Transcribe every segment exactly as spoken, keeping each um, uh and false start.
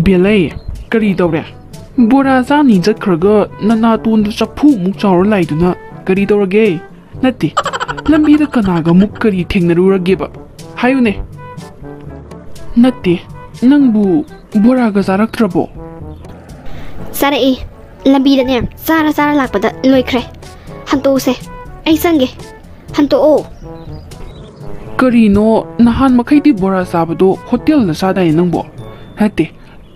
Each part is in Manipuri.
ꯏꯕꯦꯜꯂꯩ, ꯀꯔꯤ ꯇꯧꯔꯦ? ꯕꯣꯔꯥ ꯆꯥꯅꯤ ꯆꯠꯈ꯭ꯔꯒ ꯅꯅꯥꯇꯣꯟꯗꯨ ꯆꯐꯨꯃꯨꯛ ꯆꯥꯎꯔ ꯂꯥꯛꯏꯗꯨꯅ ꯀꯔꯤ ꯇꯧꯔꯒꯦ? ꯅꯠꯇꯦ, ꯂꯝꯕꯤꯗ ꯀꯅꯥꯒ ꯑꯃꯨꯛ ꯀꯔꯤ ꯊꯦꯡꯅꯔꯨꯔꯒꯦꯕ? ꯍꯥꯏꯌꯨꯅꯦ꯫ ꯅꯠꯇꯦ, ꯅꯪꯕꯨ ꯕꯣꯔꯥꯒ ꯆꯥꯔꯛꯇ꯭ꯔꯕꯣ? ꯆꯥꯔꯛꯏ꯫ ꯂꯝꯕꯤꯗꯅꯦ ꯆꯥꯔ ꯆꯥꯔ ꯂꯥꯛꯄꯗ ꯂꯣꯏꯈ꯭ꯔꯦ꯫ ꯍꯟꯇꯣꯛꯎꯁꯦ꯫ ꯑꯩ ꯆꯪꯒꯦ꯫ ꯍꯟꯇꯣꯛꯑꯣ꯫ ꯀꯔꯤꯅꯣ, ꯅꯍꯥꯟ ꯃꯈꯩꯗꯤ ꯕꯣꯔꯥ ꯆꯥꯕꯗꯣ ꯍꯣꯇꯦꯜꯗ ꯆꯥꯗꯥꯏꯅꯦ ꯅꯪꯕꯣ? ꯅꯠꯇꯦ,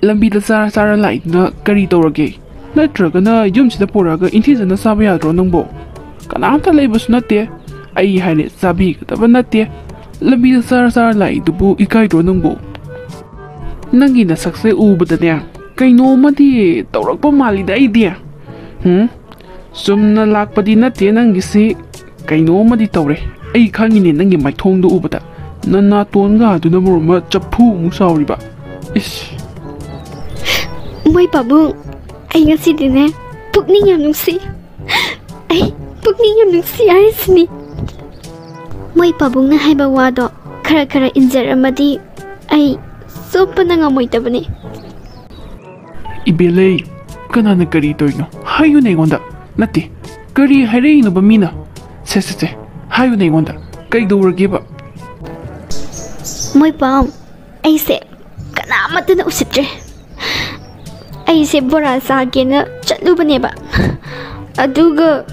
ꯂꯝꯕꯤꯗ ꯆꯥꯔ ꯆꯥꯔ ꯂꯥꯛꯏꯗꯨꯅ ꯀꯔꯤ ꯇꯧꯔꯒꯦ? ꯅꯠꯇ꯭ꯔꯒꯅ ꯌꯨꯝꯁꯤꯗ ꯄꯨꯔꯛꯑꯒ ꯏꯟꯊꯤꯖꯅ ꯆꯥꯕ ꯌꯥꯗ꯭ꯔꯣ ꯅꯪꯕꯣ? ꯀꯅꯥꯝꯇ ꯂꯩꯕꯁꯨ ꯅꯠꯇꯦ꯫ ꯑꯩ ꯍꯥꯏꯔꯦ ꯆꯥꯕꯤꯒꯗꯕ ꯅꯠꯇꯦ꯫ ꯂꯝꯕꯤꯗ ꯆꯥꯔ ꯆꯥꯔ ꯂꯥꯛꯏꯗꯨꯕꯨ ꯏꯀꯥꯏꯗ꯭ꯔꯣ ꯅꯪꯕꯨ? ꯅꯪꯒꯤ ꯅꯁꯛꯁꯦ ꯎꯕꯗꯅꯦ ꯀꯩꯅꯣꯝꯃꯗꯤ ꯇꯧꯔꯛꯄ ꯃꯥꯜꯂꯤꯗ ꯑꯩꯗꯤ꯫ ꯍꯨꯝ? ꯆꯨꯝꯅ ꯂꯥꯛꯄꯗꯤ ꯅꯠꯇꯦ ꯅꯪꯒꯤꯁꯤ, ꯀꯩꯅꯣꯝꯃꯗꯤ ꯇꯧꯔꯦ꯫ ꯑꯩ ꯈꯪꯉꯤꯅꯦ ꯅꯪꯒꯤ ꯃꯥꯏꯊꯣꯡꯗꯣ ꯎꯕꯗ꯫ ꯅꯅꯥꯇꯣꯟꯒ ꯑꯗꯨꯅ ꯃꯔꯣꯟ ꯑꯃ ꯆꯐꯨꯃꯨꯛ ꯆꯥꯎꯔꯤꯕ꯫ ꯏꯁ꯫ ꯃꯣꯏ ꯄꯥꯕꯨꯡ, ꯑꯩ ꯉꯁꯤꯗꯤꯅꯦ ꯄꯨꯛꯅꯤꯡ ꯌꯥꯝ ꯅꯨꯡꯁꯤ꯫ ꯑꯩ ꯄꯨꯛꯅꯤꯡ ꯌꯥꯝ ꯅꯨꯡꯁꯤ ꯍꯥꯏꯁꯤꯅꯤ꯫ ꯃꯣꯏ ꯄꯥꯕꯨꯡꯅ ꯍꯥꯏꯕ ꯋꯥꯗꯣ ꯈꯔ ꯈꯔ ꯏꯟꯖꯔꯝꯃꯗꯤ ꯑꯩ ꯆꯣꯞꯄꯅ ꯉꯝꯃꯣꯏꯗꯕꯅꯤ꯫ ꯏꯕꯦꯜꯂꯩ, ꯀꯅꯥꯅ ꯀꯔꯤ ꯇꯧꯔꯤꯅꯣ? ꯍꯥꯏꯌꯨꯅꯦ ꯑꯩꯉꯣꯟꯗ꯫ ꯅꯠꯇꯦ, ꯀꯔꯤ ꯍꯥꯏꯔꯛꯏꯅꯣꯕ ꯃꯤꯅ? ꯁꯦ, ꯁꯦ, ꯁꯦ, ꯍꯥꯏꯌꯨꯅꯦ ꯑꯩꯉꯣꯟꯗ꯫ ꯀꯩꯗꯧꯔꯒꯦꯕ? ꯃꯣꯏ ꯄꯥꯎ, ꯑꯩꯁꯦ ꯀꯅꯥꯃꯠꯇꯅ ꯎꯁꯤꯠꯇ꯭ꯔꯦ꯫ ꯑꯩꯁꯦ ꯕꯣꯔꯥ ꯆꯥꯒꯦꯅ ꯆꯠꯂꯨꯕꯅꯦꯕ꯫ ꯑꯗꯨꯒ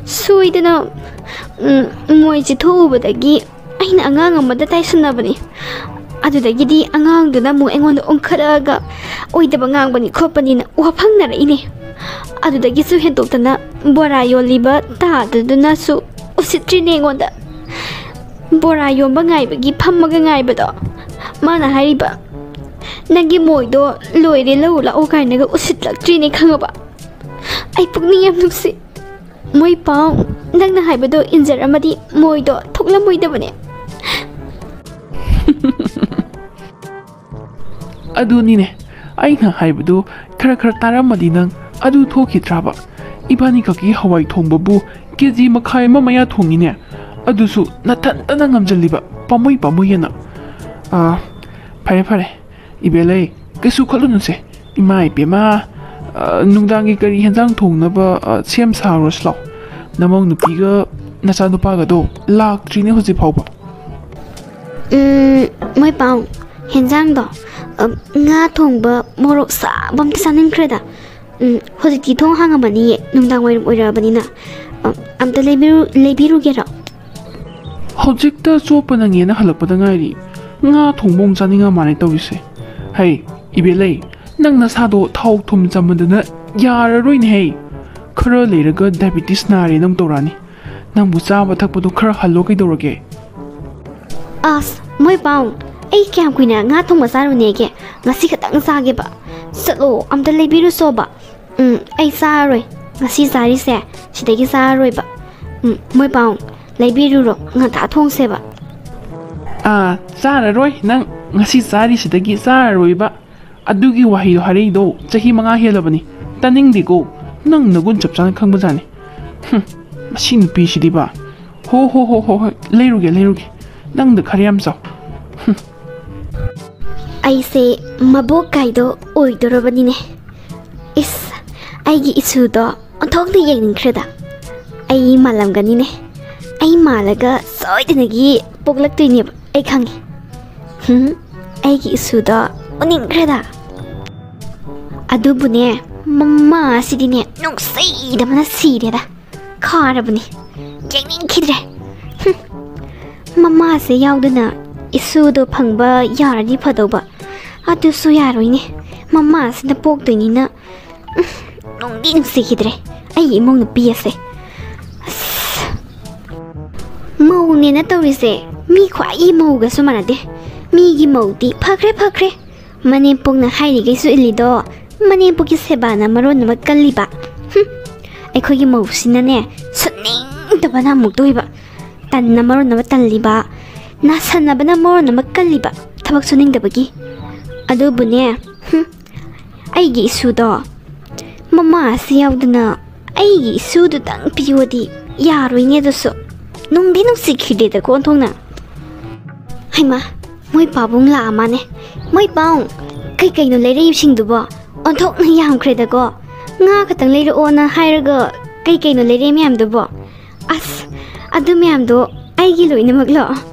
ꯁꯣꯏꯗꯅ, ꯎꯝ, ꯃꯣꯏꯁꯦ ꯊꯣꯛꯎꯕꯗꯒꯤ ꯑꯩꯅ ꯑꯉꯥꯡ ꯑꯃꯗ ꯇꯥꯏꯁꯟꯅꯕꯅꯤ꯫ ꯑꯗꯨꯗꯒꯤꯗꯤ ꯑꯉꯥꯡꯗꯨꯅ ꯑꯃꯨꯛ ꯑꯩꯉꯣꯟꯗ ꯑꯣꯟꯈꯠꯂꯛꯑꯒ ꯑꯣꯏꯗꯕ ꯉꯥꯡꯕꯅꯤ ꯈꯣꯠꯄꯅꯤꯅ ꯋꯥꯐꯪꯅꯔꯛꯏꯅꯦ꯫ ꯑꯗꯨꯗꯒꯤꯁꯨ ꯍꯦꯟꯗꯣꯛꯇꯅ ꯕꯣꯔꯥ ꯌꯣꯜꯂꯤꯕ ꯇꯥꯗꯨꯗꯨꯅꯁꯨ ꯎꯁꯤꯠꯇ꯭ꯔꯤꯅꯦ ꯑꯩꯉꯣꯟꯗ꯫ ꯕꯣꯔꯥ ꯌꯣꯟꯕ ꯉꯥꯏꯕꯒꯤ ꯐꯝꯃꯒ ꯉꯥꯏꯕꯗꯣ, ꯃꯥꯅ ꯍꯥꯏꯔꯤꯕ, "ꯅꯪꯒꯤ ꯃꯣꯏꯗꯣ ꯂꯣꯏꯔꯦ, ꯂꯧꯔꯨ ꯂꯥꯛꯑꯣ" ꯀꯥꯏꯅꯒ ꯎꯁꯤꯠꯂꯛꯇ꯭ꯔꯤꯅꯦ, ꯈꯪꯉꯕ? ꯑꯩ ꯄꯨꯛꯅꯤꯡ ꯌꯥꯝ ꯅꯨꯡꯁꯤ꯫ ꯃꯣꯏ ꯄꯥꯎ, ꯅꯪꯅ ꯍꯥꯏꯕꯗꯣ ꯏꯟꯖꯔꯝꯃꯗꯤ ꯃꯣꯏꯗꯣ ꯊꯣꯛꯂꯝꯃꯣꯏꯗꯕꯅꯦ꯫ ꯑꯗꯨꯅꯤꯅꯦ, ꯑꯩꯅ ꯍꯥꯏꯕꯗꯨ ꯈꯔ ꯈꯔ ꯇꯥꯔꯝꯃꯗꯤ ꯅꯪ ꯑꯗꯨ ꯊꯣꯛꯈꯤꯗ꯭ꯔꯕ? ꯏꯕꯥꯅꯤ ꯈꯛꯀꯤ ꯍꯋꯥꯏ ꯊꯣꯡꯕꯕꯨ ꯀꯦ ꯖꯤ ꯃꯈꯥꯏ ꯑꯃ ꯃꯌꯥ ꯊꯣꯡꯉꯤꯅꯦ, ꯑꯗꯨꯁꯨ ꯅꯊꯟꯇꯅ ꯉꯝꯖꯜꯂꯤꯕ, ꯄꯥꯝꯃꯨꯏ ꯄꯥꯝꯃꯨꯏ ꯑꯅ꯫ ꯑꯥ, ꯐꯔꯦ ꯐꯔꯦ, ꯏꯕꯦꯜꯂꯩ, ꯀꯩꯁꯨ ꯈꯜꯂꯨꯅꯨꯁꯦ꯫ ꯏꯃꯥ ꯏꯕꯦꯝꯃ, ꯑ, ꯅꯨꯡꯗꯥꯡꯒꯤ ꯀꯔꯤ ꯍꯦꯟꯖꯥꯡ ꯊꯣꯡꯅꯕ, ꯑ, ꯁꯦꯝ ꯁꯥꯔꯨꯔꯁꯤ ꯂꯥꯎ꯫ ꯅꯃꯧ ꯅꯨꯄꯤꯒ ꯅꯆꯥꯅꯨꯄꯥꯒꯗꯣ ꯂꯥꯛꯇ꯭ꯔꯤꯅꯦ ꯍꯧꯖꯤꯛ ꯐꯥꯎꯕ꯫ ꯎꯝ, ꯃꯣꯏ ꯄꯥꯎ, ꯍꯦꯟꯖꯥꯡꯗꯣ, ꯑ, ꯉꯥ ꯊꯣꯡꯕ ꯃꯣꯔꯣꯛ ꯁꯥꯕ ꯑꯝꯇ ꯆꯥꯅꯤꯡꯈ꯭ꯔꯦꯗ꯫ ꯎꯝ, ꯍꯧꯖꯤꯛꯇꯤ ꯊꯣꯡ ꯍꯥꯡꯉꯝꯃꯅꯤꯌꯦ, ꯅꯨꯡꯗꯥꯡ ꯋꯥꯏꯔꯝ ꯑꯣꯏꯔꯛꯑꯕꯅꯤꯅ꯫ ꯑ, ꯑꯝꯇ ꯂꯩꯕꯤꯔꯨ-, ꯂꯩꯕꯤꯔꯨꯒꯦꯔꯣ? ꯍꯧꯖꯤꯛꯇ ꯆꯣꯞꯄ ꯅꯪꯉꯦꯅ ꯍꯜꯂꯛꯄꯗ ꯉꯥꯏꯔꯤ꯫ ꯉꯥ ꯊꯣꯡꯕ ꯑꯃꯨꯛ ꯆꯥꯅꯤꯡꯉ ꯃꯥꯜꯂꯦ ꯇꯧꯔꯤꯁꯦ꯫ ꯍꯩ, ꯏꯕꯦꯂꯩ, ꯅꯪ ꯅꯁꯥꯗꯣ ꯊꯥꯎ ꯊꯨꯝ ꯆꯥꯃꯟꯗꯅ ꯌꯥꯔꯔꯣꯏꯅꯦ ꯍꯩ꯫ ꯈꯔ ꯂꯩꯔꯒ ꯗꯥꯏꯕꯤꯇꯤꯁ ꯅꯥꯔꯦꯅ ꯑꯃꯨꯛ ꯇꯧꯔꯛꯑꯅꯤ꯫ ꯅꯪꯕꯨ ꯆꯥꯕ ꯊꯛꯄꯗꯣ ꯈꯔ ꯍꯜꯂꯣ ꯀꯩꯗꯧꯔꯒꯦ? ꯑꯁ, ꯃꯣꯏ ꯄꯥꯎ, ꯑꯩ ꯀꯌꯥꯝ ꯀꯨꯏꯅ ꯉꯥ ꯊꯣꯡꯕ ꯆꯥꯔꯨꯅꯦꯒꯦ? ꯉꯁꯤ ꯈꯛꯇꯪ ꯆꯥꯒꯦꯕ꯫ ꯆꯠꯂꯣ, ꯑꯝꯇ ꯂꯩꯕꯤꯔꯨꯁꯣꯕ꯫ ꯎꯝ, ꯑꯩ ꯆꯥꯔꯔꯣꯏ꯫ ꯉꯁꯤ ꯆꯥꯔꯤꯁꯦ ꯁꯤꯗꯒꯤ ꯆꯥꯔꯔꯣꯏꯕ꯫ ꯎꯝ, ꯃꯣꯏ ꯄꯥꯎ, ꯂꯩꯕꯤꯔꯨꯔꯣ, ꯉꯟꯇꯥ ꯊꯣꯡꯁꯦꯕ꯫ ꯑꯥ, ꯆꯥꯔꯔꯣꯏ꯫ ꯅꯪ ꯉꯁꯤ ꯆꯥꯔꯤꯁꯤꯗꯒꯤ ꯆꯥꯔꯔꯣꯏꯕ꯫ ꯑꯗꯨꯒꯤ ꯋꯥꯍꯩꯗꯣ ꯍꯥꯏꯔꯛꯏꯗꯣ ꯆꯍꯤ ꯃꯉꯥ ꯍꯦꯜꯂꯕꯅꯤ꯫ ꯇꯥꯅꯤꯡꯗꯦꯀꯣ꯫ ꯅꯪ ꯅꯒꯨꯟ ꯆꯞ ꯆꯥꯅ ꯈꯪꯕꯖꯥꯠꯅꯤ꯫ ꯍꯨꯝ, ꯃꯁꯤ ꯅꯨꯄꯤꯁꯤꯗꯤꯕ꯫ ꯍꯣ, ꯍꯣ, ꯍꯣ, ꯍꯣ, ꯍꯣꯏ, ꯂꯩꯔꯨꯒꯦ, ꯂꯩꯔꯨꯒꯦ꯫ ꯅꯪꯗ ꯈꯔ ꯌꯥꯝ ꯆꯥꯎ꯫ ꯍꯨꯝ꯫ ꯑꯩꯁꯦ ꯃꯕꯣꯛ ꯀꯥꯏꯗꯣ ꯑꯣꯏꯗꯣꯔꯕꯅꯤꯅꯦ꯫ ꯏꯁ, ꯑꯩꯒꯤ ꯏꯁꯨꯗꯣ ꯑꯣꯟꯊꯣꯛꯅ ꯌꯦꯡꯅꯤꯡꯈ꯭ꯔꯦꯗ꯫ ꯑꯩ ꯃꯥꯜꯂꯝꯒꯅꯤꯅꯦ꯫ ꯑꯩ ꯃꯥꯜꯂꯒ ꯁꯣꯏꯗꯅꯒꯤ ꯄꯣꯛꯂꯛꯇꯣꯏꯅꯦꯕ, ꯑꯩ ꯈꯪꯉꯦ꯫ ꯍꯨꯝ, ꯑꯩꯒꯤ ꯏꯁꯨꯗꯣ ꯎꯅꯤꯡꯈ꯭ꯔꯦꯗ꯫ ꯑꯗꯨꯕꯨꯅꯦ, ꯃꯃꯥ ꯑꯁꯤꯗꯤꯅꯦ, ꯅꯨꯡꯁꯤꯗꯕꯅ ꯁꯤꯔꯦꯗ꯫ ꯈꯥꯔꯕꯅꯤ꯫ ꯌꯦꯡꯅꯤꯡꯈꯤꯗ꯭ꯔꯦ꯫ ꯍꯨꯝ꯫ ꯃꯃꯥꯁꯦ ꯌꯥꯎꯗꯅ ꯏꯁꯨꯗꯣ ꯐꯪꯕ ꯌꯥꯔꯗꯤ ꯐꯗꯧꯕ꯫ ꯑꯗꯨꯁꯨ ꯌꯥꯔꯣꯏꯅꯦ꯫ ꯃꯃꯥꯁꯤꯅ ꯄꯣꯛꯇꯣꯏꯅꯤꯅ꯫ ꯎꯝ, ꯅꯨꯡꯗꯤ ꯅꯨꯡꯁꯤꯈꯤꯗ꯭ꯔꯦ ꯑꯩꯒꯤ ꯏꯃꯧ ꯅꯨꯄꯤ ꯑꯁꯦ꯫ ꯑꯁ꯫ ꯃꯧꯅꯦꯅ ꯇꯧꯔꯤꯁꯦ ꯃꯤ ꯈ꯭ꯋꯥꯏꯒꯤ ꯃꯧꯒꯁꯨ ꯃꯥꯟꯅꯗꯦ꯫ ꯃꯤꯒꯤ ꯃꯧꯗꯤ ꯐꯈ꯭ꯔꯦ, ꯐꯈ꯭ꯔꯦ꯫ ꯃꯅꯦꯝꯄꯣꯛꯅ ꯍꯥꯏꯔꯤꯈꯩꯁꯨ ꯏꯜꯂꯤꯗꯣ꯫ ꯃꯅꯦꯝꯄꯣꯛꯀꯤ ꯁꯦꯕꯥꯅ ꯃꯔꯣꯟ ꯑꯃ ꯀꯜꯂꯤꯕ꯫ ꯍꯨꯝ, ꯑꯩꯈꯣꯏꯒꯤ ꯃꯧꯁꯤꯅꯅꯦ, ꯁꯨꯅꯤꯡꯗꯕꯅ ꯑꯃꯨꯛ ꯇꯣꯏꯕ꯫ ꯇꯟꯅ ꯃꯔꯣꯟ ꯑꯃ ꯇꯜꯂꯤꯕ, ꯅꯥꯁꯟꯅꯕꯅ ꯃꯔꯣꯟ ꯑꯃ ꯀꯜꯂꯤꯕ, ꯊꯕꯛ ꯁꯨꯅꯤꯡꯗꯕꯒꯤ꯫ ꯑꯗꯨꯕꯨꯅꯦ, ꯍꯨꯝ, ꯑꯩꯒꯤ ꯏꯁꯨꯗꯣ ꯃꯃꯥ ꯑꯁꯤ ꯌꯥꯎꯗꯅ ꯑꯩꯒꯤ ꯏꯁꯨꯗꯨꯗꯪ ꯄꯤꯌꯣꯗꯤ ꯌꯥꯔꯣꯏꯅꯦ꯫ ꯑꯗꯨꯁꯨ ꯅꯨꯡꯗꯤ ꯅꯨꯡꯁꯤꯈꯤꯗꯦꯗꯀꯣ ꯑꯣꯟꯊꯣꯛꯅ꯫ ꯍꯩꯃꯥ, ꯃꯣꯏ ꯄꯥꯕꯨꯡ ꯂꯥꯛꯑ ꯃꯥꯅꯦ꯫ ꯃꯣꯏ ꯄꯥꯎ, ꯀꯩ ꯀꯩꯅꯣ ꯂꯩꯔꯛꯏꯕꯁꯤꯡꯗꯨꯕꯣ? ꯑꯣꯟꯊꯣꯛꯅ ꯌꯥꯝꯈ꯭ꯔꯦꯗꯀꯣ꯫ ꯉꯥ ꯈꯛꯇꯪ ꯂꯩꯔꯛꯑꯣꯅ ꯍꯥꯏꯔꯒ ꯀꯩ ꯀꯩꯅꯣ ꯂꯩꯔꯛꯏ ꯃꯌꯥꯝꯗꯨꯕꯣ? ꯑꯁ, ꯑꯗꯨ ꯃꯌꯥꯝꯗꯣ ꯑꯩꯒꯤ ꯂꯣꯏꯅꯃꯛꯂꯣ?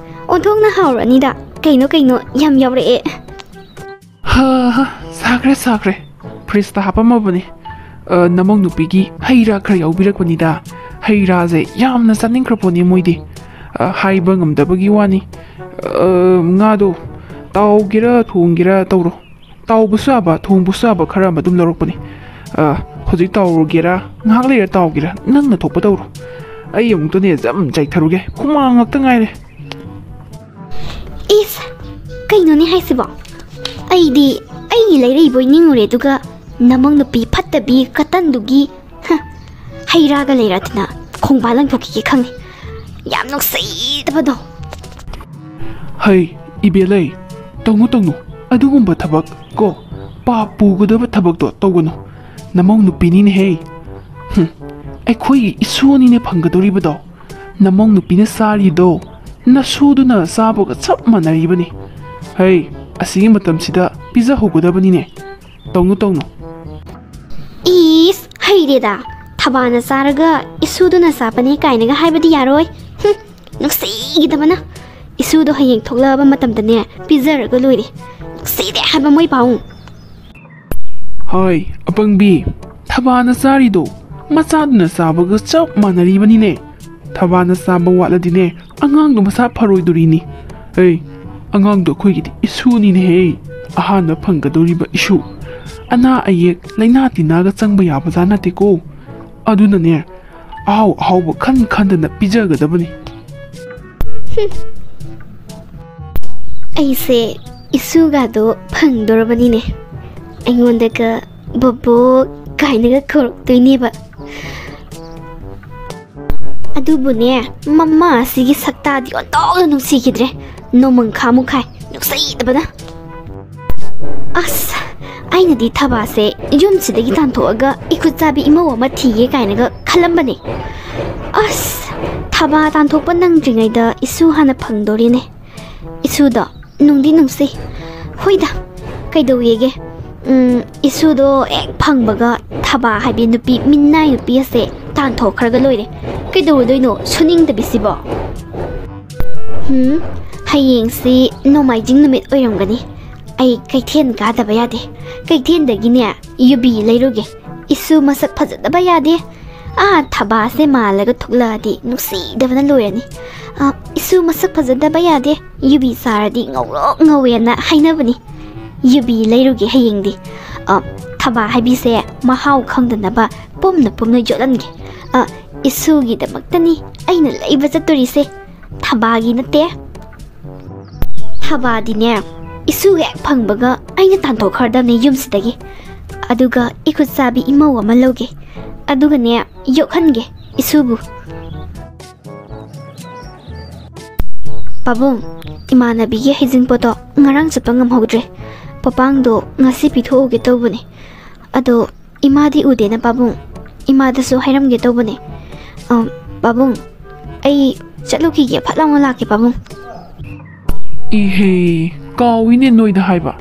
ꯑꯣꯟꯊꯣꯛꯅ ꯍꯥꯎꯔꯅꯤꯗ꯫ ꯀꯩꯅꯣ ꯀꯩꯅꯣ ꯌꯥꯝ ꯌꯥꯎꯔꯛꯑꯦ꯫ ꯍꯥ, ꯍꯥ, ꯁꯥꯈ꯭ꯔꯦ, ꯁꯥꯈ꯭ꯔꯦ꯫ ꯐ꯭ꯔꯤꯖꯇ ꯍꯥꯞꯄꯝꯃꯕꯅꯤ꯫ ꯑ, ꯅꯃꯧ ꯅꯨꯄꯤꯒꯤ ꯍꯩ ꯔꯥ ꯈꯔ ꯌꯥꯎꯕꯤꯔꯛꯄꯅꯤꯗ꯫ ꯍꯩ ꯔꯥꯁꯦ ꯌꯥꯝꯅ ꯆꯥꯅꯤꯡꯈ꯭ꯔ ꯄꯣꯠꯅꯤ ꯃꯣꯏꯗꯤ꯫ ꯑ, ꯍꯥꯏꯕ ꯉꯝꯗꯕꯒꯤ ꯋꯥꯅꯤ꯫ ꯑ, ꯉꯥꯗꯣ ꯇꯥꯎꯒꯦꯔꯥ ꯊꯣꯡꯒꯦꯔꯥ ꯇꯧꯔꯣ꯫ ꯇꯥꯎꯕꯁꯨ ꯌꯥꯕ, ꯊꯣꯡꯕꯁꯨ ꯌꯥꯕ ꯈꯔ ꯑꯃ ꯑꯗꯨꯝ ꯂꯧꯔꯛꯄꯅꯤ꯫ ꯑ, ꯍꯧꯖꯤꯛ ꯇꯥꯎꯔꯒꯦꯔꯥ, ꯉꯥꯏꯍꯥꯛ ꯂꯩꯔ ꯇꯥꯎꯒꯦꯔꯥ, ꯅꯪꯅ ꯊꯣꯛꯄ ꯇꯧꯔꯣ꯫ ꯑꯩ ꯑꯃꯨꯛꯇꯅꯦ ꯖꯝ ꯆꯥꯏꯊꯔꯨꯒꯦ, ꯍꯨꯃꯥꯡ ꯉꯥꯛꯇ ꯉꯥꯏꯔꯦ꯫ ꯏꯁ, ꯀꯩꯅꯣꯅꯦ ꯍꯥꯏꯁꯤꯕꯣ? ꯑꯩꯗꯤ ꯑꯩꯒꯤ ꯂꯩꯔꯛꯏꯕꯣꯏ ꯅꯤꯡꯉꯨꯔꯦ, ꯑꯗꯨꯒ ꯅꯃꯧ ꯅꯨꯄꯤ ꯐꯠꯇꯕꯤ ꯀꯇꯟꯗꯨꯒꯤ, ꯍ, ꯍꯩ ꯔꯥꯒ ꯂꯩꯔꯗꯅ ꯈꯣꯡꯕꯥꯟ ꯂꯪꯊꯣꯛꯈꯤꯒꯦ ꯈꯪꯉꯦ꯫ ꯌꯥꯝ ꯅꯨꯡꯁꯤꯗꯕꯗꯣ꯫ ꯍꯩ, ꯏꯕꯦꯂꯩ, ꯇꯧꯅꯨ, ꯇꯧꯅꯨ꯫ ꯑꯗꯨꯒꯨꯝꯕ ꯊꯕꯛ ꯀꯣ, ꯄꯥꯞ ꯄꯨꯒꯗꯕ ꯊꯕꯛꯇꯣ ꯇꯧꯒꯅꯨ꯫ ꯅꯃꯧ ꯅꯨꯄꯤꯅꯤꯅꯦꯍꯦ꯫ ꯍꯨꯝ, ꯑꯩꯈꯣꯏꯒꯤ ꯏꯁꯨꯅꯤꯅꯦ ꯐꯪꯒꯗꯧꯔꯤꯕꯗꯣ꯫ ꯅꯃꯧ ꯅꯨꯄꯤꯅ ꯆꯥꯔꯤꯗꯣ ꯅꯁꯨꯗꯨꯅ ꯆꯥꯕꯒ ꯆꯞ ꯃꯥꯟꯅꯔꯤꯕꯅꯤ꯫ ꯍꯩ, ꯑꯁꯤꯒꯤ ꯃꯇꯝꯁꯤꯗ ꯄꯤꯖꯍꯧꯒꯗꯕꯅꯤꯅꯦ꯫ ꯇꯧꯅꯨ, ꯇꯧꯅꯨ꯫ ꯏꯁ, ꯍꯩꯔꯦꯗ꯫ ꯊꯕꯥꯅ ꯆꯥꯔꯒ ꯏꯁꯨꯗꯨꯅ ꯆꯥꯕꯅꯦ ꯀꯥꯏꯅꯒ ꯍꯥꯏꯕꯗꯤ ꯌꯥꯔꯣꯏ꯫ ꯍꯨꯝ, ꯅꯨꯡꯁꯤꯈꯤꯗꯕꯅ꯫ ꯏꯁꯨꯗꯣ ꯍꯌꯦꯡ ꯊꯣꯛꯂꯛꯑꯕ ꯃꯇꯝꯗꯅꯦ ꯄꯤꯖꯔꯒ ꯂꯣꯏꯔꯦ꯫ ꯅꯨꯡꯁꯤꯗꯦ ꯍꯥꯏꯕ ꯃꯣꯏ ꯄꯥꯎ꯫ ꯍꯣꯏ, ꯑꯄꯪꯕꯤ, ꯊꯕꯥꯅ ꯆꯥꯔꯤꯗꯣ ꯃꯆꯥꯗꯨꯅ ꯆꯥꯕꯒ ꯆꯞ ꯃꯥꯟꯅꯔꯤꯕꯅꯤꯅꯦ꯫ ꯊꯕꯥꯅ ꯆꯥꯕ ꯋꯥꯠꯂꯗꯤꯅꯦ, ꯑꯉꯥꯡꯗꯣ ꯃꯁꯥ ꯐꯔꯣꯏꯗꯣꯔꯤꯅꯤ꯫ ꯑꯦ, ꯑꯉꯥꯡꯗꯣ ꯑꯩꯈꯣꯏꯒꯤꯗꯤ ꯏꯁꯨꯅꯤꯅꯦꯍꯦ, ꯑꯍꯥꯟꯕ ꯐꯪꯒꯗꯧꯔꯤꯕ ꯏꯁꯨ꯫ ꯑꯅꯥ ꯑꯌꯦꯛ, ꯂꯥꯏꯅꯥ ꯇꯤꯟꯅꯥꯒ ꯆꯪꯕ ꯌꯥꯕꯖꯥꯠ ꯅꯠꯇꯦꯀꯣ꯫ ꯑꯗꯨꯅꯅꯦ, ꯑꯍꯥꯎ ꯑꯍꯥꯎꯕ ꯈꯟ ꯈꯟꯗꯅ ꯄꯤꯖꯒꯗꯕꯅꯤ꯫ ꯑꯩꯁꯦ ꯏꯁꯨꯒꯗꯣ ꯐꯪꯗꯣꯔꯕꯅꯤꯅꯦ꯫ ꯑꯩꯉꯣꯟꯗꯒ ꯕꯣꯕꯣꯛ ꯀꯥꯏꯅꯒ ꯀꯧꯔꯛꯇꯣꯏꯅꯦꯕ꯫ ꯑꯗꯨꯕꯨꯅꯦ, ꯃꯃꯥ ꯑꯁꯤꯒꯤ ꯁꯛꯇꯥꯗꯤ ꯑꯣꯟꯊꯣꯛꯅ ꯅꯨꯡꯁꯤꯈꯤꯗ꯭ꯔꯦ꯫ ꯅꯣꯡꯃꯪꯈꯥ ꯃꯨꯈꯥꯏ ꯅꯨꯡꯁꯤꯗꯕꯅ꯫ ꯑꯁ, ꯑꯩꯅꯗꯤ ꯊꯕꯥꯁꯦ ꯌꯨꯝꯁꯤꯗꯒꯤ ꯇꯥꯟꯊꯣꯛꯑꯒ ꯏꯈꯨꯠ ꯆꯥꯕꯤ ꯏꯃꯧ ꯑꯃ ꯊꯤꯒꯦ ꯀꯥꯏꯅꯒ ꯈꯜꯂꯝꯕꯅꯦ꯫ ꯑꯁ, ꯊꯕꯥ ꯇꯥꯟꯊꯣꯛꯄ ꯅꯪꯗ꯭ꯔꯤꯉꯩꯗ ꯏꯁꯨ ꯍꯥꯟꯅ ꯐꯪꯗꯣꯔꯤꯅꯦ꯫ ꯏꯁꯨꯗꯣ ꯅꯨꯡꯗꯤ ꯅꯨꯡꯁꯤ꯫ ꯍꯣꯏꯗ, ꯀꯩꯗꯧꯋꯦꯒꯦ? ꯎꯝ, ꯏꯁꯨꯗꯣ ꯍꯦꯛ ꯐꯪꯕꯒ ꯊꯕꯥ ꯍꯥꯏꯕꯤ ꯅꯨꯄꯤ, ꯃꯤꯅꯥꯏ ꯅꯨꯄꯤ ꯑꯁꯦ ꯇꯥꯟꯊꯣꯛꯈ꯭ꯔꯒ ꯂꯣꯏꯔꯦ꯫ ꯀꯩꯗꯧꯔꯨꯗꯣꯏꯅꯣ ꯁꯨꯅꯤꯡꯗꯕꯤꯁꯤꯕꯣ? ꯎꯝ, ꯍꯌꯦꯡꯁꯤ ꯅꯣꯡꯃꯥꯏꯖꯤꯡ ꯅꯨꯃꯤꯠ ꯑꯣꯏꯔꯝꯒꯅꯤ꯫ ꯑꯩ ꯀꯩꯊꯦꯜ ꯀꯥꯗꯕ ꯌꯥꯗꯦ꯫ ꯀꯩꯊꯦꯜꯗꯒꯤꯅꯦ, ꯌꯨꯕꯤ ꯂꯩꯔꯨꯒꯦ꯫ ꯏꯁꯨ ꯃꯁꯛ ꯐꯖꯗꯕ ꯌꯥꯗꯦ꯫ ꯑꯥ, ꯊꯕꯥꯁꯦ ꯃꯥꯜꯂꯒ ꯊꯣꯛꯂꯛꯑꯗꯤ ꯅꯨꯡꯁꯤꯗꯕꯅ ꯂꯣꯏꯔꯅꯤ꯫ ꯑꯥ, ꯏꯁꯨ ꯃꯁꯛ ꯐꯖꯗꯕ ꯌꯥꯗꯦ, ꯌꯨꯕꯤ ꯆꯥꯔꯗꯤ ꯉꯧꯔꯣꯛ ꯉꯧꯋꯦꯅ ꯍꯥꯏꯅꯕꯅꯤ꯫ ꯌꯨꯕꯤ ꯂꯩꯔꯨꯒꯦ ꯍꯌꯦꯡꯗꯤ꯫ ꯑꯥ, ꯊꯕꯥ ꯍꯥꯏꯕꯤꯁꯦ ꯃꯍꯥꯎ ꯈꯪꯗꯅꯕ ꯄꯨꯝꯅ ꯄꯨꯝꯅ ꯌꯣꯠꯍꯟꯒꯦ꯫ ꯑꯥ, ꯏꯁꯨꯒꯤꯗꯃꯛꯇꯅꯤ ꯑꯩꯅ ꯂꯩꯕ ꯆꯠꯇꯣꯔꯤꯁꯦ꯫ ꯊꯕꯥꯒꯤ ꯅꯠꯇꯦ꯫ ꯊꯕꯥꯗꯤꯅꯦ, ꯏꯁꯨ ꯍꯦꯛ ꯐꯪꯕꯒ ꯑꯩꯅ ꯇꯥꯟꯊꯣꯛꯈ꯭ꯔꯗꯕꯅꯦ ꯌꯨꯝꯁꯤꯗꯒꯤ꯫ ꯑꯗꯨꯒ ꯏꯈꯨꯠ ꯆꯥꯕꯤ ꯏꯃꯧ ꯑꯃ ꯂꯧꯒꯦ꯫ ꯑꯗꯨꯒꯅꯦ, ꯌꯣꯛꯍꯟꯒꯦ ꯏꯁꯨꯕꯨ꯫ ꯄꯥꯕꯨꯡ, ꯏꯃꯥꯟꯅꯕꯤꯒꯤ ꯍꯩꯖꯤꯡꯄꯣꯠꯇꯣ ꯉꯔꯥꯡ ꯆꯠꯄ ꯉꯝꯍꯧꯗ꯭ꯔꯦ꯫ ꯄꯣꯄꯥꯡꯗꯣ ꯉꯁꯤ ꯄꯤꯊꯣꯛꯎꯒꯦ ꯇꯧꯕꯅꯦ꯫ ꯑꯗꯣ ꯏꯃꯥꯗꯤ ꯎꯗꯦꯅ ꯄꯥꯕꯨꯡ꯫ ꯏꯃꯥꯗꯁꯨ ꯍꯥꯏꯔꯝꯒꯦ ꯇꯧꯕꯅꯦ꯫ ꯑꯝ, ꯄꯥꯕꯨꯡ, ꯑꯩ ꯆꯠꯂꯨꯈꯤꯒꯦ, ꯐꯠ ꯂꯥꯎꯅ ꯂꯥꯛꯀꯦ ꯄꯥꯕꯨꯡ꯫ ꯏꯍꯦ, ꯀꯥꯎꯏꯅꯦ ꯅꯣꯏꯗ ꯍꯥꯏꯕ꯫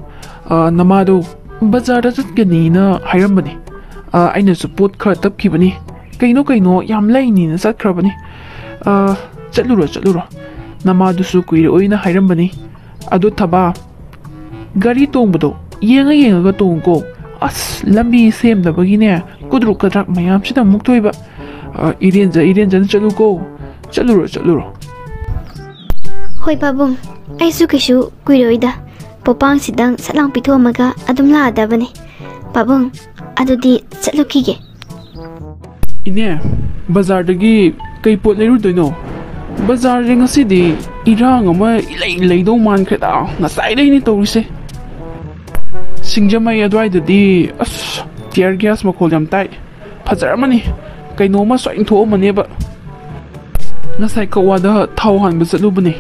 ꯑ, ꯅꯃꯥꯗꯣ ꯕꯖꯥꯔꯗ ꯆꯠꯀꯅꯤꯅ ꯍꯥꯏꯔꯝꯕꯅꯦ꯫ ꯑ, ꯑꯩꯅꯁꯨ ꯄꯣꯠ ꯈꯔ ꯇꯞꯈꯤꯕꯅꯤ꯫ ꯀꯩꯅꯣ ꯀꯩꯅꯣ ꯌꯥꯝ ꯂꯩꯅꯤꯅ ꯆꯠꯈ꯭ꯔꯕꯅꯤ꯫ ꯑ, ꯆꯠꯂꯨꯔꯣ, ꯆꯠꯂꯨꯔꯣ꯫ ꯅꯃꯥꯗꯨꯁꯨ ꯀꯨꯏꯔꯛꯑꯣꯏꯅ ꯍꯥꯏꯔꯝꯕꯅꯤ꯫ ꯑꯗꯣ ꯊꯕꯥ, ꯒꯥꯔꯤ ꯇꯣꯡꯕꯗꯣ ꯌꯦꯡꯉ ꯌꯦꯡꯉꯒ ꯇꯣꯡꯉꯨꯀꯣ꯫ ꯑꯁ, ꯂꯝꯕꯤ ꯁꯦꯝꯗꯕꯒꯤꯅꯦ, ꯀꯨꯗ꯭ꯔꯨꯛ ꯀꯗ꯭ꯔꯥꯛ ꯃꯌꯥꯝꯁꯤꯗ ꯑꯃꯨꯛ ꯊꯣꯛꯏꯕ꯫ ꯑ, ꯏꯔꯦꯟꯖ ꯏꯔꯦꯟꯖꯅ ꯆꯠꯂꯨꯀꯣ꯫ ꯆꯠꯂꯨꯔꯣ, ꯆꯠꯂꯨꯔꯣ꯫ ꯍꯣꯏ ꯄꯥꯕꯨꯡ, ꯑꯩꯁꯨ ꯀꯩꯁꯨ ꯀꯨꯏꯔꯣꯏꯗ꯫ ꯄꯣꯄꯥꯡꯁꯤꯗꯪ ꯁꯠ ꯂꯥꯡ ꯄꯤꯊꯣꯛꯑꯝꯃꯒ ꯑꯗꯨꯝ ꯂꯥꯛꯑꯗꯕꯅꯦ꯫ ꯄꯥꯕꯨꯡ, ꯑꯗꯨꯗꯤ ꯆꯠꯂꯨꯈꯤꯒꯦ꯫ ꯏꯅꯦ, ꯕꯖꯥꯔꯗꯒꯤ ꯀꯩ ꯄꯣꯠ ꯂꯩꯔꯨꯗꯣꯏꯅꯣ? ꯕꯖꯥꯔꯁꯦ ꯉꯁꯤꯗꯤ ꯏꯔꯥꯡ ꯑꯃ ꯏꯂꯩ ꯂꯩꯗꯧ ꯃꯥꯟꯈ꯭ꯔꯦꯗ, ꯉꯁꯥꯏꯗꯩꯅꯦ ꯇꯧꯔꯤꯁꯦ꯫ ꯁꯤꯡꯖꯃꯩ ꯑꯗꯨꯋꯥꯏꯗꯗꯤ ꯑꯁ, tear gas ꯃꯈꯣꯜ ꯌꯥꯝ ꯇꯥꯏ꯫ ꯐꯖꯔꯝꯃꯅꯤ, ꯀꯩꯅꯣꯝꯃ ꯁꯣꯏꯅ ꯊꯣꯛꯑꯝꯃꯅꯦꯕ꯫ ꯉꯁꯥꯏ ꯀꯛꯋꯥꯗ ꯊꯥꯎ ꯍꯥꯟꯕ ꯆꯠꯂꯨꯕꯅꯦ꯫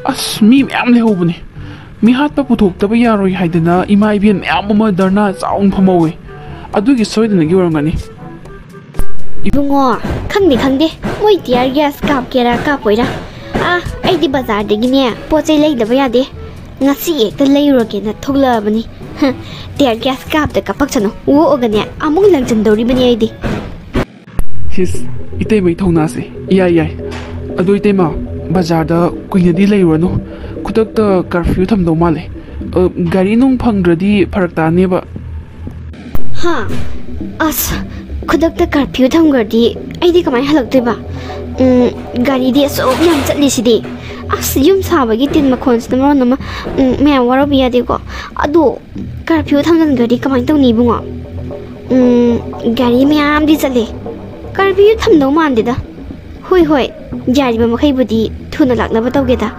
ꯑꯁ, ꯃꯤ ꯃꯌꯥꯝ ꯂꯩꯍꯧꯕꯅꯦ꯫ ꯃꯤꯍꯥꯠꯄ ꯄꯨꯊꯣꯛꯇꯕ ꯌꯥꯔꯣꯏ ꯍꯥꯏꯗꯅ ꯏꯃꯥ ꯏꯕꯦꯟ ꯃꯌꯥꯝ ꯑꯃ ꯙꯔꯅꯥ ꯆꯥꯎꯅ ꯐꯝꯍꯧꯋꯦ꯫ ꯑꯗꯨꯒꯤ ꯁꯣꯏꯗꯅꯒꯤ ꯑꯣꯏꯔꯝꯒꯅꯤ꯫ ꯏꯕꯨꯡꯉꯣ, ꯈꯪꯗꯦ ꯈꯪꯗꯦ, ꯃꯣꯏ tear gas ꯀꯥꯞꯀꯦꯔꯥ ꯀꯥꯞꯄꯣꯏꯔꯥ꯫ ꯑꯥ, ꯑꯩꯗꯤ ꯕꯖꯥꯔꯗꯒꯤꯅꯦ ꯄꯣꯠ ꯆꯩ ꯂꯩꯗꯕ ꯌꯥꯗꯦ꯫ ꯉꯁꯤ ꯍꯦꯛꯇ ꯂꯩꯔꯨꯔꯒꯦꯅ ꯊꯣꯛꯂꯛꯑꯕꯅꯤ꯫ ꯇꯤꯌꯔ ꯒ꯭ꯌꯥꯁ ꯀꯥꯞꯇ ꯀꯥꯞꯄꯛꯁꯅꯨ, ꯑꯣꯛꯑꯒꯅꯦ ꯑꯃꯨꯛ ꯂꯪꯁꯤꯟꯗꯧꯔꯤꯕꯅꯤ ꯑꯩꯗꯤ꯫ ꯍꯤꯁ, ꯏꯇꯩꯃꯩ ꯊꯧꯅꯥꯁꯦ ꯏꯌꯥꯏ ꯌꯥꯏ꯫ ꯑꯗꯣ ꯏꯇꯩꯃ, ꯕꯖꯥꯔꯗ ꯀꯨꯏꯅꯗꯤ ꯂꯩꯔꯨꯔꯅꯨ, ꯈꯨꯗꯛꯇ ꯀꯔꯐ꯭ꯌꯨ ꯊꯝꯗꯧ ꯃꯥꯜꯂꯦ꯫ ꯑ, ꯒꯥꯔꯤ ꯅꯨꯡ ꯐꯪꯗ꯭ꯔꯗꯤ ꯐꯔꯛ ꯇꯥꯅꯦꯕ꯫ ꯍꯥ? ꯑꯁ, ꯈꯨꯗꯛꯇ ꯀꯔꯐ꯭ꯌꯨ ꯊꯝꯈ꯭ꯔꯗꯤ ꯑꯩꯗꯤ ꯀꯃꯥꯏꯅ ꯍꯜꯂꯛꯇꯣꯏꯕ? ꯎꯝ, ꯒꯥꯔꯤꯗꯤ ꯑꯁꯨꯛ ꯌꯥꯝ ꯆꯠꯂꯤꯁꯤꯗꯤ꯫ ꯑꯁ, ꯌꯨꯝ ꯁꯥꯕꯒꯤ ꯇꯤꯟ ꯃꯈꯣꯟꯁꯤꯅ ꯃꯔꯣꯟ ꯑꯃ, ꯎꯝ, ꯃꯌꯥꯝ ꯋꯥꯔꯧꯕꯤ ꯌꯥꯗꯦꯀꯣ꯫ ꯑꯗꯣ ꯀꯔꯐ꯭ꯌꯨ ꯊꯝꯖꯤꯟꯈ꯭ꯔꯗꯤ ꯀꯃꯥꯏꯅ ꯇꯧꯅꯤ ꯏꯕꯨꯡꯉꯣ? ꯎꯝ, ꯒꯥꯔꯤ ꯃꯌꯥꯝꯗꯤ ꯆꯠꯂꯦ꯫ ꯀꯔꯐ꯭ꯌꯨ ꯊꯝꯗꯧ ꯃꯥꯟꯗꯦꯗ꯫ ꯍꯣꯏ, ꯍꯣꯏ, ꯌꯥꯔꯤꯕ ꯃꯈꯩꯕꯨꯗꯤ ꯊꯨꯅ ꯂꯥꯛꯅꯕ ꯇꯧꯒꯦꯗ꯫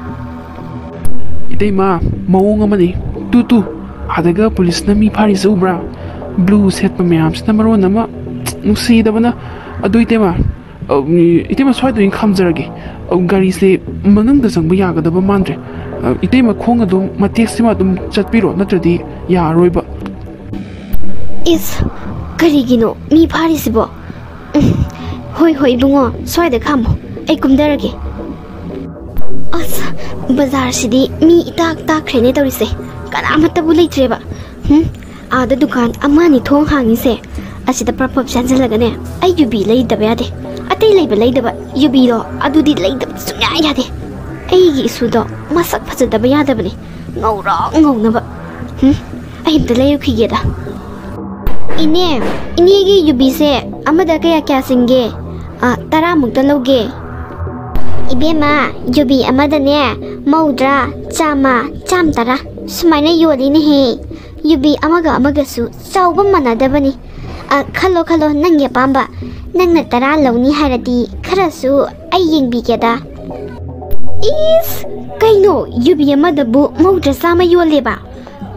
ꯏꯇꯩꯃ, ꯃꯑꯣꯡ ꯑꯃꯅꯤ꯫ ꯇꯨ, ꯇꯨ, ꯑꯥꯗꯒ ꯄꯨꯂꯤꯁꯅ ꯃꯤ ꯐꯥꯔꯤꯁꯦ ꯎꯕ꯭ꯔꯥ? ꯕ꯭ꯂꯨ ꯁꯦꯠꯄ ꯃꯌꯥꯝꯁꯤꯅ ꯃꯔꯣꯟ ꯑꯃ ꯅꯨꯡꯁꯤꯗꯕꯅ꯫ ꯑꯗꯨ ꯏꯇꯩꯃ, ꯑ, ꯏꯇꯩꯃ, ꯁ꯭ꯋꯥꯏꯗ ꯑꯣꯏꯅ ꯈꯥꯝꯖꯔꯒꯦ꯫ ꯑ, ꯒꯥꯔꯤꯁꯦ ꯃꯅꯨꯡꯗ ꯆꯪꯕ ꯌꯥꯒꯗꯕ ꯃꯥꯟꯗ꯭ꯔꯦ꯫ ꯑ, ꯏꯇꯩꯃ, ꯈꯣꯡ ꯑꯗꯨꯝ ꯃꯇꯦꯛꯁꯤꯃ ꯑꯗꯨꯝ ꯆꯠꯄꯤꯔꯣ, ꯅꯠꯇ꯭ꯔꯗꯤ ꯌꯥꯔꯔꯣꯏꯕ꯫ ꯏꯁ, ꯀꯔꯤꯒꯤꯅꯣ ꯃꯤ ꯐꯥꯔꯤꯁꯤꯕꯣ? ꯎꯝ, ꯍꯣꯏ, ꯍꯣꯏ, ꯏꯕꯨꯡꯉꯣ, ꯁ꯭ꯋꯥꯏꯗ ꯈꯥꯝꯃꯣ, ꯑꯩ ꯀꯨꯝꯊꯔꯒꯦ꯫ ꯑꯁ, ꯕꯖꯥꯔꯁꯤꯗꯤ ꯃꯤ ꯏꯇꯥꯛ ꯇꯥꯛꯈ꯭ꯔꯦꯅꯦ ꯇꯧꯔꯤꯁꯦ, ꯀꯅꯥꯃꯠꯇꯕꯨ ꯂꯩꯇ꯭ꯔꯦꯕ꯫ ꯍꯨꯝ, ꯑꯥꯗ ꯗꯨꯀꯥꯟ ꯑꯃ ꯑꯅꯤ ꯊꯣꯡ ꯍꯥꯡꯉꯤꯁꯦ, ꯑꯁꯤꯗ ꯄ꯭ꯔꯞ ꯄ꯭ꯔꯞ ꯆꯪꯁꯤꯜꯂꯒꯅꯦ, ꯑꯩ ꯌꯨꯕꯤ ꯂꯩꯗꯕ ꯌꯥꯗꯦ꯫ ꯑꯇꯩ ꯂꯩꯕ ꯂꯩꯗꯕ, ꯌꯨꯕꯤꯗꯣ ꯑꯗꯨꯗꯤ ꯂꯩꯗꯕ ꯁꯨꯡꯌꯥ ꯌꯥꯗꯦ꯫ ꯑꯩꯒꯤ ꯏꯁꯨꯗꯣ ꯃꯁꯛ ꯐꯖꯗꯕ ꯌꯥꯗꯕꯅꯦ, ꯉꯧꯔꯣꯛ ꯉꯧꯅꯕ꯫ ꯍꯨꯝ, ꯑꯩ ꯑꯝꯇ ꯂꯩꯔꯨꯈꯤꯒꯦꯗ꯫ ꯏꯅꯦ, ꯏꯅꯦꯒꯤ ꯌꯨꯕꯤꯁꯦ ꯑꯃꯗ ꯀꯌꯥ ꯀꯌꯥ ꯆꯤꯡꯒꯦ? ꯑ, ꯇꯔꯥꯃꯨꯛꯇ ꯂꯧꯒꯦ꯫ ꯏꯕꯦꯝꯃ, ꯌꯨꯕꯤ ꯑꯃꯗꯅꯦ ꯃꯧꯗ꯭ꯔꯥ, ꯆꯥꯝꯃ, ꯆꯥꯝ ꯇꯔꯥ ꯁꯨꯃꯥꯏꯅ ꯌꯣꯜꯂꯤꯅꯦꯍꯦ꯫ ꯌꯨꯕꯤ ꯑꯃꯒ ꯑꯃꯒꯁꯨ ꯆꯥꯎꯕ ꯃꯥꯟꯅꯗꯕꯅꯤ꯫ ꯑ, ꯈꯜꯂꯣ, ꯈꯜꯂꯣ, ꯅꯪꯒꯤ ꯑꯄꯥꯝꯕ꯫ ꯅꯪꯅ ꯇꯔꯥ ꯂꯧꯅꯤ ꯍꯥꯏꯔꯗꯤ ꯈꯔꯁꯨ ꯑꯩ ꯌꯦꯡꯕꯤꯒꯦꯗ꯫ ꯏꯁ! ꯀꯩꯅꯣ, ꯌꯨꯕꯤ ꯑꯃꯗꯕꯨ ꯃꯧꯗ꯭ꯔꯥ ꯆꯥꯝꯃ ꯌꯣꯜꯂꯦꯕ?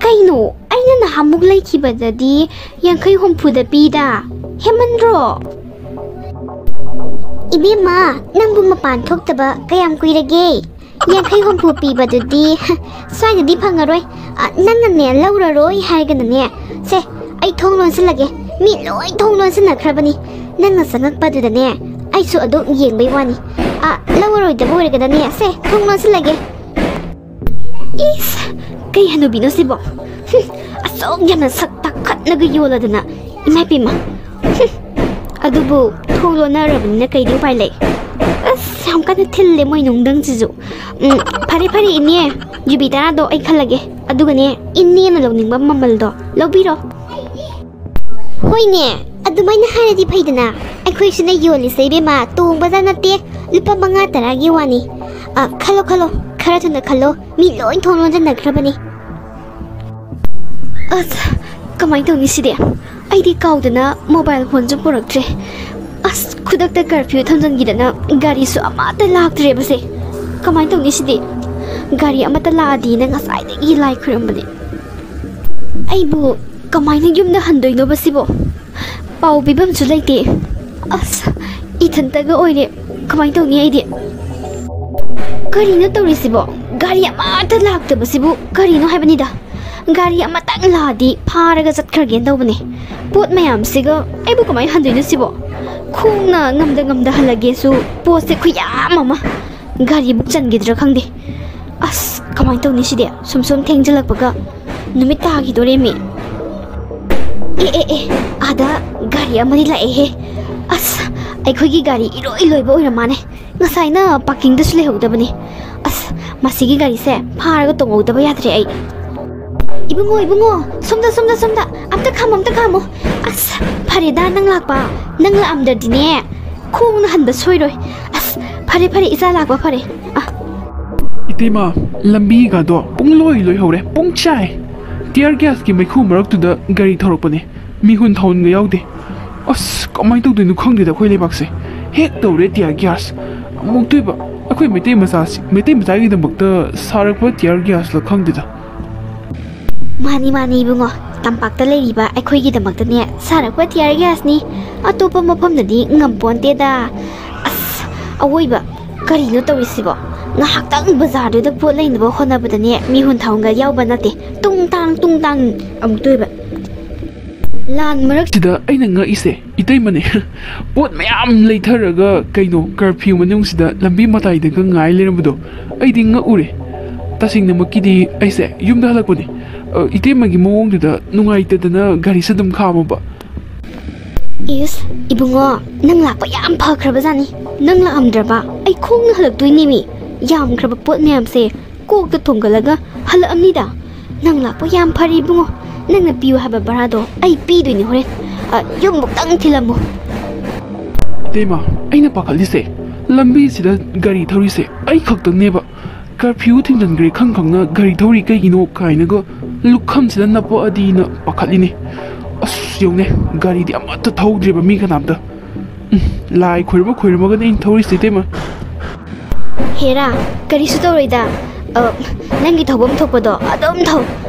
ꯀꯩꯅꯣ, ꯑꯩꯅ ꯅꯍꯥꯟꯃꯨꯛ ꯂꯩꯈꯤꯕꯗꯗꯤ ꯌꯥꯡꯈꯩ ꯍꯨꯝꯐꯨꯗ ꯄꯤꯗ꯫ ꯍꯦꯃꯟꯗ꯭ꯔꯣ? ꯏꯕꯦꯝꯃ, ꯅꯪꯕꯨ ꯃꯄꯥꯟ ꯊꯣꯛꯇꯕ ꯀꯌꯥꯝ ꯀꯨꯏꯔꯒꯦ? ꯌꯥꯡꯈꯩ ꯍꯨꯝꯐꯨ ꯄꯤꯕꯗꯨꯗꯤ ꯁ꯭ꯋꯥꯏꯗꯗꯤ ꯐꯪꯉꯔꯣꯏ꯫ ꯑ, ꯅꯪꯅꯅꯦ, ꯂꯧꯔꯔꯣꯏ ꯍꯥꯏꯔꯒꯅꯅꯦ, ꯁꯦ, ꯑꯩ ꯊꯣꯡ ꯂꯣꯟꯁꯤꯜꯂꯒꯦ꯫ ꯃꯤ ꯂꯣꯏ ꯊꯣꯡ ꯂꯣꯟꯁꯤꯟꯅꯈ꯭ꯔꯕꯅꯤ꯫ ꯅꯪꯅ ꯆꯪꯉꯛꯄꯗꯨꯗꯅꯦ, ꯑꯩꯁꯨ ꯑꯗꯨꯝ ꯌꯦꯡꯕꯩ ꯋꯥꯅꯤ꯫ ꯑ, ꯂꯧꯔꯔꯣꯏꯗꯕ ꯑꯣꯏꯔꯒꯅꯅꯦ, ꯁꯦ, ꯊꯣꯡ ꯂꯣꯟꯁꯤꯜꯂꯒꯦ꯫ ꯏꯁ, ꯀꯩ ꯍꯅꯨꯕꯤꯅꯣ ꯁꯤꯕꯣ? ꯍꯨꯝ, ꯑꯁꯨꯛ ꯑꯗꯨꯛ ꯌꯥꯝꯅ ꯁꯛ ꯇꯥꯈꯠꯅꯒ ꯌꯣꯜꯂꯗꯅ, ꯏꯃꯥ ꯏꯄꯦꯝꯃ꯫ ꯍꯨꯝ꯫ ꯑꯗꯨꯕꯨ ꯊꯣꯡ ꯂꯣꯟꯅꯔꯕꯅꯤꯅ ꯀꯩꯗꯤ ꯎꯄꯥꯏ ꯂꯩ? ꯑꯁ, ꯌꯥꯝ ꯀꯟꯅ ꯊꯤꯜꯂꯦ ꯃꯣꯏ ꯅꯨꯡꯗꯪꯁꯤꯁꯨ꯫ ꯎꯝ, ꯐꯔꯦ ꯐꯔꯦ ꯏꯅꯦ, ꯌꯨꯕꯤ ꯇꯔꯥꯗꯣ ꯑꯩ ꯈꯜꯂꯒꯦ, ꯑꯗꯨꯒꯅꯦ, ꯏꯅꯦꯅ ꯂꯧꯅꯤꯡꯕ ꯃꯃꯜꯗꯣ ꯂꯧꯕꯤꯔꯣ꯫ ꯍꯣꯏꯅꯦ, ꯑꯗꯨꯃꯥꯏꯅ ꯍꯥꯏꯔꯗꯤ ꯐꯩꯗꯅ꯫ ꯑꯩꯈꯣꯏꯁꯤꯅ ꯌꯣꯜꯂꯤꯁꯦ ꯏꯕꯦꯝꯃ, ꯇꯣꯡꯕꯗ ꯅꯠꯇꯦ, ꯂꯨꯄꯥ ꯃꯉꯥ ꯇꯔꯥꯒꯤ ꯋꯥꯅꯤ꯫ ꯑ, ꯈꯜꯂꯣ ꯈꯜꯂꯣ, ꯈꯔ ꯊꯨꯅ ꯈꯜꯂꯣ, ꯃꯤ ꯂꯣꯏ ꯊꯣꯡ ꯂꯣꯟꯁꯤꯟꯅꯈ꯭ꯔꯕꯅꯤ꯫ ꯑꯁ, ꯀꯃꯥꯏꯅ ꯇꯧꯅꯤ ꯁꯤꯗꯤ? ꯑꯩꯗꯤ ꯀꯥꯎꯗꯅ ꯃꯣꯕꯥꯏꯜ ꯐꯣꯟꯁꯨ ꯄꯨꯔꯛꯇ꯭ꯔꯦ꯫ ꯑꯁ, ꯈꯨꯗꯛꯇ ꯀꯔꯐ꯭ꯌꯨ ꯊꯝꯖꯤꯟꯈꯤꯗꯅ ꯒꯥꯔꯤꯁꯨ ꯑꯃꯠꯇ ꯂꯥꯛꯇ꯭ꯔꯦꯕꯁꯦ꯫ ꯀꯃꯥꯏꯅ ꯇꯧꯅꯤ ꯁꯤꯗꯤ? ꯒꯥꯔꯤ ꯑꯃꯠꯇ ꯂꯥꯛꯑꯗꯤꯅ ꯉꯁꯥꯏꯗꯒꯤ ꯂꯥꯏ ꯈꯨꯔꯨꯝꯕꯅꯦ꯫ ꯑꯩꯕꯨ ꯀꯃꯥꯏꯅ ꯌꯨꯝꯗ ꯍꯟꯗꯣꯏꯅꯣꯕ ꯁꯤꯕꯣ? ꯄꯥꯎ ꯄꯤꯐꯝꯁꯨ ꯂꯩꯇꯦ꯫ ꯑꯁ, ꯏꯊꯟꯇꯒ ꯑꯣꯏꯔꯦ꯫ ꯀꯃꯥꯏꯅ ꯇꯧꯅꯤ ꯑꯩꯗꯤ? ꯀꯔꯤꯅꯣ ꯇꯧꯔꯤꯁꯤꯕꯣ? ꯒꯥꯔꯤ ꯑꯃꯠꯇ ꯂꯥꯛꯇꯕꯁꯤꯕꯨ ꯀꯔꯤꯅꯣ ꯍꯥꯏꯕꯅꯤꯗ? ꯒꯥꯔꯤ ꯑꯃꯇꯪ ꯂꯥꯛꯑꯗꯤ ꯐꯥꯔꯒ ꯆꯠꯈ꯭ꯔꯒꯦꯅ ꯇꯧꯕꯅꯦ꯫ ꯄꯣꯠ ꯃꯌꯥꯝꯁꯤꯒ ꯑꯩꯕꯨ ꯀꯃꯥꯏꯅ ꯍꯟꯗꯣꯏꯅꯣ ꯁꯤꯕꯣ? ꯈꯣꯡꯅ ꯉꯝꯗ ꯉꯝꯗ ꯍꯜꯂꯒꯦꯁꯨ ꯄꯣꯠꯁꯦ ꯈꯨꯌꯥꯝ ꯑꯃ꯫ ꯒꯥꯔꯤꯕꯨ ꯆꯟꯈꯤꯗ꯭ꯔꯥ ꯈꯪꯗꯦ꯫ ꯑꯁ, ꯀꯃꯥꯏꯅ ꯇꯧꯅꯤ ꯁꯤꯗꯤ? ꯁꯨꯝ ꯁꯨꯝ ꯊꯦꯡꯖꯤꯜꯂꯛꯄꯒ ꯅꯨꯃꯤꯠ ꯇꯥꯈꯤꯗꯣꯔꯦꯃꯤ꯫ ꯑꯦ, ꯑꯦ, ꯑꯦ, ꯑꯥꯗ ꯒꯥꯔꯤ ꯑꯃꯗꯤ ꯂꯥꯛꯑꯦꯍꯦ꯫ ꯑꯁ, ꯑꯩꯈꯣꯏꯒꯤ ꯒꯥꯔꯤ ꯏꯔꯣꯏ ꯂꯣꯏꯕ ꯑꯣꯏꯔ ꯃꯥꯅꯦ꯫ ꯉꯁꯥꯏꯅ ꯄꯥꯔꯀꯤꯡꯗꯁꯨ ꯂꯩꯍꯧꯗꯕꯅꯦ꯫ ꯑꯁ, ꯃꯁꯤꯒꯤ ꯒꯥꯔꯤꯁꯦ ꯐꯥꯔꯒ ꯇꯣꯡꯍꯧꯗꯕ ꯌꯥꯗ꯭ꯔꯦ ꯑꯩ꯫ ꯏꯕꯨꯡꯉꯣ, ꯏꯕꯨꯡꯉꯣ, ꯁꯣꯝꯗ, ꯁꯣꯝꯗ, ꯁꯣꯝꯗ꯫ ꯑꯝꯇ ꯈꯥꯝꯃꯣ, ꯑꯝꯇ ꯈꯥꯝꯃꯣ꯫ ꯑꯁ, ꯐꯔꯦꯗ ꯅꯪ ꯂꯥꯛꯄ꯫ ꯅꯪ ꯂꯥꯛꯑꯝꯗ꯭ꯔꯗꯤꯅꯦ, ꯈꯣꯡꯅ ꯍꯟꯕ ꯁꯣꯏꯔꯣꯏ꯫ ꯑꯁ, ꯐꯔꯦ, ꯐꯔꯦ, ꯏꯆꯥ ꯂꯥꯛꯄ ꯐꯔꯦ꯫ ꯑ꯫ ꯏꯇꯩꯃ, ꯂꯝꯕꯤꯒꯗꯣ ꯄꯨꯡ ꯂꯣꯏ ꯂꯣꯏꯍꯧꯔꯦ, ꯄꯨꯡ ꯆꯥꯏ꯫ ꯇꯤꯌꯔ ꯒ꯭ꯌꯥꯁꯀꯤ ꯃꯩꯈꯨ ꯃꯔꯛꯇꯨꯗ ꯒꯥꯔꯤ ꯊꯧꯔꯛꯄꯅꯦ, ꯃꯤꯍꯨꯟ ꯊꯥꯍꯨꯟꯒ ꯌꯥꯎꯗꯦ꯫ ꯑꯁ, ꯀꯃꯥꯏꯅ ꯇꯧꯗꯣꯏꯅꯣ ꯈꯪꯗꯦꯗ ꯑꯩꯈꯣꯏ ꯂꯩꯕꯥꯛꯁꯦ꯫ ꯍꯦꯛ ꯇꯧꯔꯦ ꯇꯤꯌꯔ ꯒ꯭ꯌꯥꯁ꯫ ꯑꯃꯨꯛꯇꯣꯏꯕ, ꯑꯩꯈꯣꯏ ꯃꯩꯇꯩ ꯃꯆꯥꯁꯤ, ꯃꯩꯇꯩ ꯃꯆꯥꯒꯤꯗꯃꯛꯇ ꯁꯥꯔꯛꯄ ꯇꯤꯌꯔ ꯒ꯭ꯌꯥꯁꯂ ꯈꯪꯗꯦꯗ꯫ ꯃꯥꯅꯤ, ꯃꯥꯅꯤ ꯏꯕꯨꯡꯉꯣ, ꯇꯝꯄꯥꯛꯇ ꯂꯩꯔꯤꯕ ꯑꯩꯈꯣꯏꯒꯤꯗꯃꯛꯇꯅꯦ ꯁꯥꯔꯛꯄ ꯇꯤꯌꯔ ꯒ꯭ꯌꯥꯁꯅꯤ, ꯑꯇꯣꯞꯄ ꯃꯐꯝꯗꯗꯤ ꯉꯝꯄꯣꯟꯇꯦꯗ꯫ ꯑꯁ, ꯑꯋꯣꯏꯕ, ꯀꯔꯤꯅꯣ ꯇꯧꯔꯤꯁꯤꯕꯣ? ꯉꯥꯏꯍꯥꯛꯇꯪ ꯕꯖꯥꯔꯗꯨꯗ ꯄꯣꯠ ꯂꯩꯅꯕ ꯍꯣꯠꯅꯕꯗꯅꯦ ꯃꯤꯍꯨꯟ ꯊꯥꯍꯨꯟꯒ ꯌꯥꯎꯕ ꯅꯠꯇꯦ, ꯇꯨꯡ ꯇꯥꯡ ꯇꯨꯡ ꯇꯥꯡ ꯑꯃꯨꯛꯇꯣꯏꯕ꯫ ꯂꯥꯟ ꯃꯔꯛꯁꯤꯗ ꯑꯩꯅ ꯉꯛꯏꯁꯦ ꯏꯇꯩꯃꯅꯦ꯫ ꯄꯣꯠ ꯃꯌꯥꯝ ꯂꯩꯊꯔꯒ ꯀꯩꯅꯣ ꯀꯔꯐ꯭ꯌꯨ ꯃꯅꯨꯡꯁꯤꯗ ꯂꯝꯕꯤ ꯃꯇꯥꯏꯗꯒ ꯉꯥꯏ ꯂꯩꯔꯝꯕꯗꯣ ꯑꯩꯗꯤ ꯉꯛꯎꯔꯦ꯫ ꯇꯁꯦꯡꯅꯃꯛꯀꯤꯗꯤ ꯑꯩꯁꯦ ꯌꯨꯝꯗ ꯍꯜꯂꯛꯄꯅꯦ꯫ ꯑ, ꯏꯇꯩꯃꯒꯤ ꯃꯑꯣꯡꯗꯨꯗ ꯅꯨꯡꯉꯥꯏꯇꯗꯅ ꯒꯥꯔꯤꯁꯦ ꯑꯗꯨꯝ ꯈꯥꯝꯃꯕ꯫ ꯏꯁ, ꯏꯕꯨꯡꯉꯣ, ꯅꯪ ꯂꯥꯛꯄ ꯌꯥꯝ ꯐꯈ꯭ꯔꯕꯖꯥꯠꯅꯤ꯫ ꯅꯪ ꯂꯥꯛꯑꯝꯗ꯭ꯔꯕ ꯑꯩ ꯈꯣꯡꯅ ꯍꯜꯂꯛꯇꯣꯏꯅꯦꯃꯤ꯫ ꯌꯥꯝꯈ꯭ꯔꯕ ꯄꯣꯠ ꯃꯌꯥꯝꯁꯦ ꯀꯣꯛꯇ ꯊꯣꯡꯒꯠꯂꯒ ꯍꯜꯂꯛꯑꯝꯅꯤꯗ꯫ ꯅꯪ ꯂꯥꯛꯄ ꯌꯥꯝ ꯐꯔꯦ ꯏꯕꯨꯡꯉꯣ꯫ ꯅꯪꯅ ꯄꯤꯌꯨ ꯍꯥꯏꯕ ꯚꯔꯥꯗꯣ ꯑꯩ ꯄꯤꯗꯣꯏꯅꯦ ꯍꯣꯔꯦꯟ꯫ ꯑ, ꯌꯨꯝꯕꯨꯛꯇꯪ ꯊꯤꯜꯂꯝꯃꯨ꯫ ꯏꯇꯩꯃ, ꯑꯩꯅ ꯄꯥꯈꯠꯂꯤꯁꯦ ꯂꯝꯕꯤꯁꯤꯗ ꯒꯥꯔꯤ ꯊꯧꯔꯤꯁꯦ ꯑꯩ ꯈꯛꯇꯪꯅꯦꯕ꯫ ꯀꯔꯐ꯭ꯌꯨ ꯊꯤꯡꯖꯤꯟꯈ꯭ꯔꯦ ꯈꯪ ꯈꯪꯅ ꯒꯥꯔꯤ ꯊꯧꯔꯤ ꯀꯩꯒꯤꯅꯣ ꯀꯥꯏꯅꯒ ꯂꯨꯈꯝꯁꯤꯗ ꯅꯞꯄꯛꯑꯗꯤꯅ ꯄꯥꯈꯠꯂꯤꯅꯦ꯫ ꯑꯁ, ꯌꯦꯡꯉꯨꯅꯦ, ꯒꯥꯔꯤꯗꯤ ꯑꯃꯠꯇ ꯊꯧꯗ꯭ꯔꯦꯕ ꯃꯤ ꯀꯅꯥꯝꯇ꯫ ꯎꯝ, ꯂꯥꯏ ꯈꯣꯏꯔꯨꯝꯃ ꯈꯣꯏꯔꯨꯝꯃꯒꯅꯦ ꯑꯩꯅ ꯊꯧꯔꯤꯁꯦ, ꯏꯇꯩꯃ꯫ ꯍꯦꯔꯥ, ꯀꯔꯤꯁꯨ ꯇꯧꯔꯣꯏꯗ꯫ ꯑ, ꯅꯪꯒꯤ ꯊꯧꯐꯝ ꯊꯣꯛꯄꯗꯣ ꯑꯗꯨꯝ ꯊꯧ꯫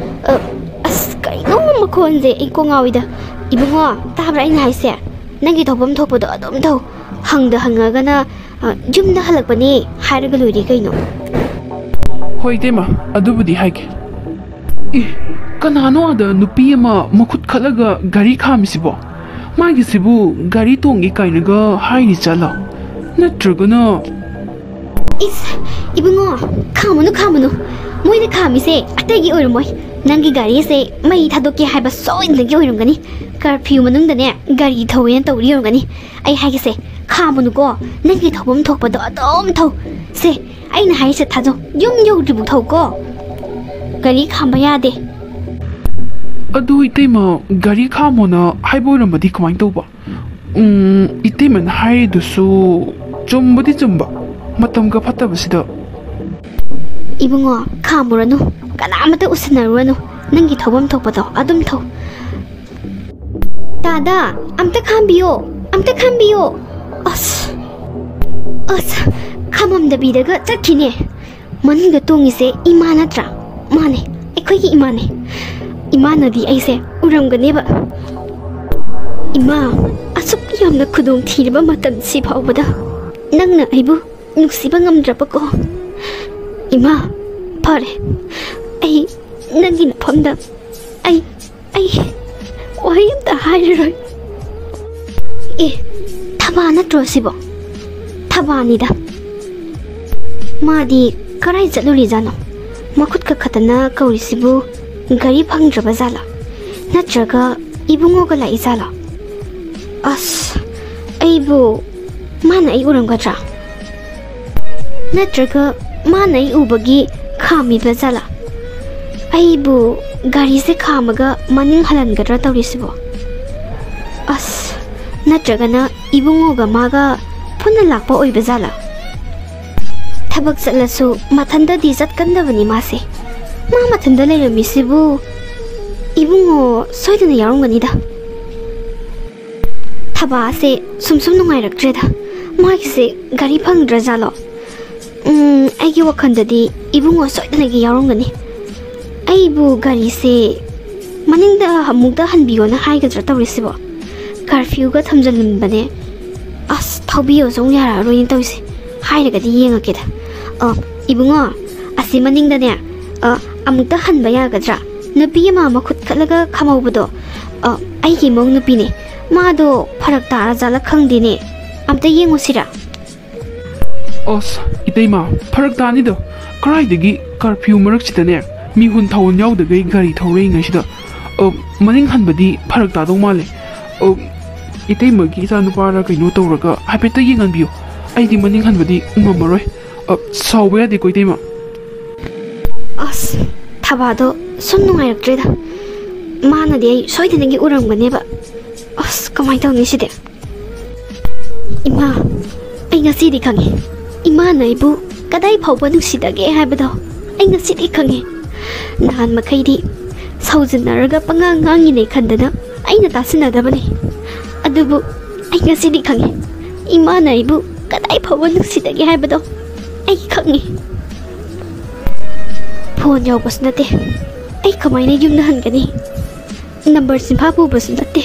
ꯑ, ꯑꯁ, ꯀꯩꯅꯣ ꯃꯈꯣꯟꯁꯦ? ꯑꯩ ꯀꯣꯛ ꯉꯥꯎꯏꯗ꯫ ꯏꯕꯨꯡꯉꯣ, ꯇꯥꯕ꯭ꯔꯥ ꯑꯩꯅ ꯍꯥꯏꯁꯦ? ꯅꯪꯒꯤ ꯊꯧꯐꯝ ꯊꯣꯛꯄꯗꯣ ꯑꯗꯨꯝ ꯊꯧ꯫ ꯍꯪꯗ ꯍꯪꯉꯒꯅ, ꯑ, "ꯌꯨꯝꯗ ꯍꯜꯂꯛꯄꯅꯦ" ꯍꯥꯏꯔꯒ ꯂꯣꯏꯔꯦ ꯀꯩꯅꯣ꯫ ꯍꯣꯏ, ꯏꯇꯩꯃ, ꯑꯗꯨꯕꯨꯗꯤ ꯍꯥꯏꯒꯦ꯫ ꯑꯦ, ꯀꯅꯥꯅꯣ ꯑꯥꯗ ꯅꯨꯄꯤ ꯑꯃ ꯃꯈꯨꯠ ꯈꯠꯂꯒ ꯒꯥꯔꯤ ꯈꯥꯝꯃꯤꯁꯤꯕꯣ? ꯃꯥꯒꯤꯁꯤꯕꯨ ꯒꯥꯔꯤ ꯇꯣꯡꯒꯦ ꯀꯥꯏꯅꯒ ꯍꯥꯏꯔꯤ ꯖꯥꯠꯂꯣ? ꯅꯠꯇ꯭ꯔꯒꯅ? ꯏꯁ, ꯏꯕꯨꯡꯉꯣ, ꯈꯥꯝꯃꯨꯅꯨ, ꯈꯥꯝꯃꯨꯅꯨ꯫ ꯃꯣꯏꯅ ꯈꯥꯝꯃꯤꯁꯦ ꯑꯇꯩꯒꯤ ꯑꯣꯏꯔꯝꯃꯣꯏ꯫ ꯅꯪꯒꯤ ꯒꯥꯔꯤꯁꯦ ꯃꯩ ꯊꯥꯗꯣꯛꯀꯦ ꯍꯥꯏꯕ ꯁꯣꯏꯗꯅꯒꯤ ꯑꯣꯏꯔꯝꯒꯅꯤ꯫ ꯀꯔꯐ꯭ꯌꯨ ꯃꯅꯨꯡꯗꯅꯦ ꯒꯥꯔꯤ ꯊꯧꯋꯦꯅ ꯇꯧꯔꯤ ꯑꯣꯏꯔꯝꯒꯅꯤ꯫ ꯑꯩ ꯍꯥꯏꯒꯦꯁꯦ, ꯈꯥꯝꯃꯨꯅꯨꯀꯣ, ꯅꯪꯒꯤ ꯊꯧꯐꯝ ꯊꯣꯛꯄꯗꯣ ꯑꯗꯨꯝ ꯊꯧ꯫ ꯁꯦ, ꯑꯩꯅ ꯍꯥꯏꯔꯤꯁꯦ ꯊꯥꯖꯧ, ꯌꯨꯝ ꯌꯧꯗ꯭ꯔꯤꯕꯨ ꯊꯧꯀꯣ꯫ ꯒꯥꯔꯤ ꯈꯥꯝꯕ ꯌꯥꯗꯦ꯫ ꯑꯗꯨ ꯏꯇꯩꯃ, ꯒꯥꯔꯤ ꯈꯥꯝꯃꯣꯅ ꯍꯥꯏꯕ ꯑꯣꯏꯔꯝꯃꯗꯤ ꯀꯃꯥꯏꯅ ꯇꯧꯕ? ꯎꯝ, ꯏꯇꯩꯃꯅ ꯍꯥꯏꯔꯤꯗꯨꯁꯨ ꯆꯨꯝꯕꯨꯗꯤ ꯆꯨꯝꯕ, ꯃꯇꯝꯒ ꯐꯠꯇꯕꯁꯤꯗ꯫ ꯏꯕꯨꯡꯉꯣ, ꯈꯥꯝꯃꯨꯔꯅꯨ, ꯀꯅꯥꯃꯠꯇ ꯎꯁꯤꯟꯅꯔꯨꯔꯅꯨ, ꯅꯪꯒꯤ ꯊꯧꯐꯝ ꯊꯣꯛꯄꯗꯣ ꯑꯗꯨꯝ ꯊꯧ꯫ ꯇꯥꯗꯥ, ꯑꯝꯇ ꯈꯥꯝꯕꯤꯌꯣ, ꯑꯝꯇ ꯈꯥꯝꯕꯤꯌꯣ꯫ ꯑꯁ, ꯑꯁ, ꯈꯥꯝꯃꯝꯗꯕꯤꯗꯒ ꯆꯠꯈꯤꯅꯦ꯫ ꯃꯅꯨꯡꯗ ꯇꯣꯡꯉꯤꯁꯦ ꯏꯃꯥ ꯅꯠꯇ꯭ꯔꯥ? ꯃꯥꯅꯦ, ꯑꯩꯈꯣꯏꯒꯤ ꯏꯃꯥꯅꯦ꯫ ꯏꯃꯥꯅꯗꯤ ꯑꯩꯁꯦ ꯎꯔꯝꯒꯅꯦꯕ꯫ ꯏꯃꯥ, ꯑꯁꯨꯛ ꯌꯥꯝꯅ ꯈꯨꯗꯣꯡ ꯊꯤꯔꯕ ꯃꯇꯝꯁꯤ ꯐꯥꯎꯕꯗ ꯅꯪꯅ ꯑꯩꯕꯨ ꯅꯨꯡꯁꯤꯕ ꯉꯝꯗ꯭ꯔꯕꯀꯣ? ꯏꯃꯥ, ꯐꯔꯦ, ꯑꯩ ꯅꯪꯒꯤ ꯃꯐꯝꯗ ꯑꯩ, ꯑꯩ ꯋꯥꯍꯩ ꯑꯝꯇ ꯍꯥꯏꯔꯔꯣꯏ꯫ ꯑꯦ, ꯊꯕꯥ ꯅꯠꯇ꯭ꯔꯣ ꯁꯤꯕꯣ? ꯊꯕꯥꯅꯤꯗ꯫ ꯃꯥꯗꯤ ꯀꯔꯥꯏ ꯆꯠꯂꯨꯔꯤꯖꯥꯠꯅꯣ? ꯃꯈꯨꯠ ꯀꯛꯈꯠꯇꯅ ꯀꯧꯔꯤꯁꯤꯕꯨ ꯒꯥꯔꯤ ꯐꯪꯗ꯭ꯔꯕ ꯖꯥꯠꯂꯣ? ꯅꯠꯇ꯭ꯔꯒ ꯏꯕꯨꯡꯉꯣꯒ ꯂꯥꯛꯏ ꯖꯥꯠꯂꯣ? ꯑꯁ, ꯑꯩꯕꯨ ꯃꯥꯅ ꯑꯩ ꯎꯔꯝꯒꯗ꯭ꯔꯥ? ꯅꯠꯇ꯭ꯔꯒ ꯃꯥꯅ ꯑꯩ ꯎꯕꯒꯤ ꯈꯥꯝꯃꯤꯕ ꯖꯥꯠꯂꯥ? ꯑꯩꯕꯨ ꯒꯥꯔꯤꯁꯦ ꯈꯥꯝꯃꯒ ꯃꯅꯤꯡ ꯍꯜꯍꯟꯒꯗ꯭ꯔꯥ ꯇꯧꯔꯤꯁꯤꯕꯣ? ꯑꯁ, ꯅꯠꯇ꯭ꯔꯒꯅ ꯏꯕꯨꯡꯉꯣꯒ ꯃꯥꯒ ꯄꯨꯟꯅ ꯂꯥꯛꯄ ꯑꯣꯏꯕ ꯖꯥꯠꯂꯥ? ꯊꯕꯛ ꯆꯠꯂꯁꯨ ꯃꯊꯟꯇꯗꯤ ꯆꯠꯀꯟꯗꯕꯅꯤ ꯃꯥꯁꯦ꯫ ꯃꯥ ꯃꯊꯟꯇ ꯂꯩꯔꯝꯃꯤꯁꯤꯕꯨ ꯏꯕꯨꯡꯉꯣ ꯁꯣꯏꯗꯅ ꯌꯥꯎꯔꯝꯒꯅꯤꯗ꯫ ꯊꯕꯥꯁꯦ ꯁꯨꯝ ꯁꯨꯝ ꯅꯨꯡꯉꯥꯏꯔꯛꯇ꯭ꯔꯦꯗ꯫ ꯃꯥꯒꯤꯁꯦ ꯒꯥꯔꯤ ꯐꯪꯗ꯭ꯔꯖꯥꯠꯂꯣ? ꯎꯝ, ꯑꯩꯒꯤ ꯋꯥꯈꯜꯗꯗꯤ ꯏꯕꯨꯡꯉꯣ ꯁꯣꯏꯗꯅꯒꯤ ꯌꯥꯎꯔꯝꯒꯅꯤ꯫ ꯑꯩꯕꯨ ꯒꯥꯔꯤꯁꯦ ꯃꯅꯤꯡꯗ ꯑꯃꯨꯛꯇ ꯍꯟꯕꯤꯌꯣꯅ ꯍꯥꯏꯒꯗ꯭ꯔꯥ ꯇꯧꯔꯤꯁꯤꯕꯣ? ꯀꯥꯔꯐ꯭ꯌꯨꯒ ꯊꯝꯖꯤꯜꯂꯝꯕꯅꯦ꯫ ꯑꯁ, ꯊꯧꯕꯤꯌꯣꯁꯨ ꯑꯃꯨꯛ ꯌꯥꯔꯛꯑꯔꯣꯏꯅꯦ ꯇꯧꯔꯤꯁꯦ꯫ ꯍꯥꯏꯔꯒꯗꯤ ꯌꯦꯡꯉꯒꯦꯗ꯫ ꯑ, ꯏꯕꯨꯡꯉꯣ, ꯑꯁꯤ ꯃꯅꯤꯡꯗꯅꯦ, ꯑ, ꯑꯃꯨꯛꯇ ꯍꯟꯕ ꯌꯥꯒꯗ꯭ꯔꯥ? ꯅꯨꯄꯤ ꯑꯃ ꯃꯈꯨꯠ ꯈꯠꯂꯒ ꯈꯥꯝꯍꯧꯕꯗꯣ, ꯑ, ꯑꯩꯒꯤ ꯏꯃꯧ ꯅꯨꯄꯤꯅꯦ꯫ ꯃꯥꯗꯣ ꯐꯔꯛ ꯇꯥꯔꯖꯥꯠꯂ ꯈꯪꯗꯦꯅꯦ꯫ ꯑꯝꯇ ꯌꯦꯡꯉꯨꯁꯤꯔꯥ? ꯑꯁ, ꯏꯇꯩꯃ, ꯐꯔꯛ ꯇꯥꯅꯤꯗꯣ꯫ ꯀꯗꯥꯏꯗꯒꯤ ꯀꯥꯔꯐ꯭ꯌꯨ ꯃꯔꯛꯁꯤꯗꯅꯦ, ꯃꯤꯍꯨꯟ ꯊꯥꯍꯨꯟ ꯌꯥꯎꯗꯈꯩ ꯒꯥꯔꯤ ꯊꯧꯔꯛꯏꯉꯩꯁꯤꯗ, ꯑ, ꯃꯅꯤꯡ ꯍꯟꯕꯗꯤ ꯐꯔꯛ ꯇꯥꯗꯧ ꯃꯥꯜꯂꯦ꯫ ꯑ, ꯏꯇꯩꯃꯒꯤ ꯏꯆꯥꯅꯨꯄꯥꯔ ꯀꯩꯅꯣ ꯇꯧꯔꯒ ꯍꯥꯏꯐꯦꯠꯇ ꯌꯦꯡꯍꯟꯕꯤꯌꯨ꯫ ꯑꯩꯗꯤ ꯃꯅꯤꯡ ꯍꯟꯕꯗꯤ ꯉꯝꯃꯔꯣꯏ꯫ ꯑ, ꯁꯥꯎꯕ ꯌꯥꯗꯦꯀꯣ, ꯏꯇꯩꯃ꯫ ꯑꯁ, ꯊꯕꯥꯗꯣ ꯁꯨꯝ ꯅꯨꯡꯉꯥꯏꯔꯛꯇ꯭ꯔꯦꯗ꯫ ꯃꯥꯅꯗꯤ ꯑꯩ ꯁꯣꯏꯗꯅꯒꯤ ꯎꯔꯝꯒꯅꯦꯕ꯫ ꯑꯁ, ꯀꯃꯥꯏꯅ ꯇꯧꯅꯤ ꯁꯤꯗꯤ? ꯏꯃꯥ, ꯑꯩ ꯉꯁꯤꯗꯤ ꯈꯪꯉꯦ꯫ ꯏꯃꯥꯅ ꯑꯩꯕꯨ ꯀꯗꯥꯏ ꯐꯥꯎꯕ ꯅꯨꯡꯁꯤꯗꯒꯦ ꯍꯥꯏꯕꯗꯣ ꯑꯩ ꯉꯁꯤꯗꯤ ꯈꯪꯉꯦ꯫ ꯅꯍꯥꯟ ꯃꯈꯩꯗꯤ ꯁꯥꯎꯖꯤꯟꯅꯔꯒ ꯄꯉꯥꯡ ꯉꯥꯡꯉꯤꯅꯦ ꯈꯟꯗꯅ ꯑꯩꯅ ꯇꯥꯁꯤꯟꯅꯗꯕꯅꯤ꯫ ꯑꯗꯨꯕꯨ ꯑꯩ ꯉꯁꯤꯗꯤ ꯈꯪꯉꯦ꯫ ꯏꯃꯥꯅ ꯑꯩꯕꯨ ꯀꯗꯥꯏ ꯐꯥꯎꯕ ꯅꯨꯡꯁꯤꯗꯒꯦ ꯍꯥꯏꯕꯗꯣ ꯑꯩ ꯈꯪꯉꯦ꯫ ꯐꯣꯟ ꯌꯥꯎꯕꯁꯨ ꯅꯠꯇꯦ꯫ ꯑꯩ ꯀꯃꯥꯏꯅ ꯌꯨꯝꯗ ꯍꯟꯒꯅꯤ? ꯅꯝꯕꯔ ꯆꯤꯟꯐꯥ ꯄꯨꯕꯁꯨ ꯅꯠꯇꯦ꯫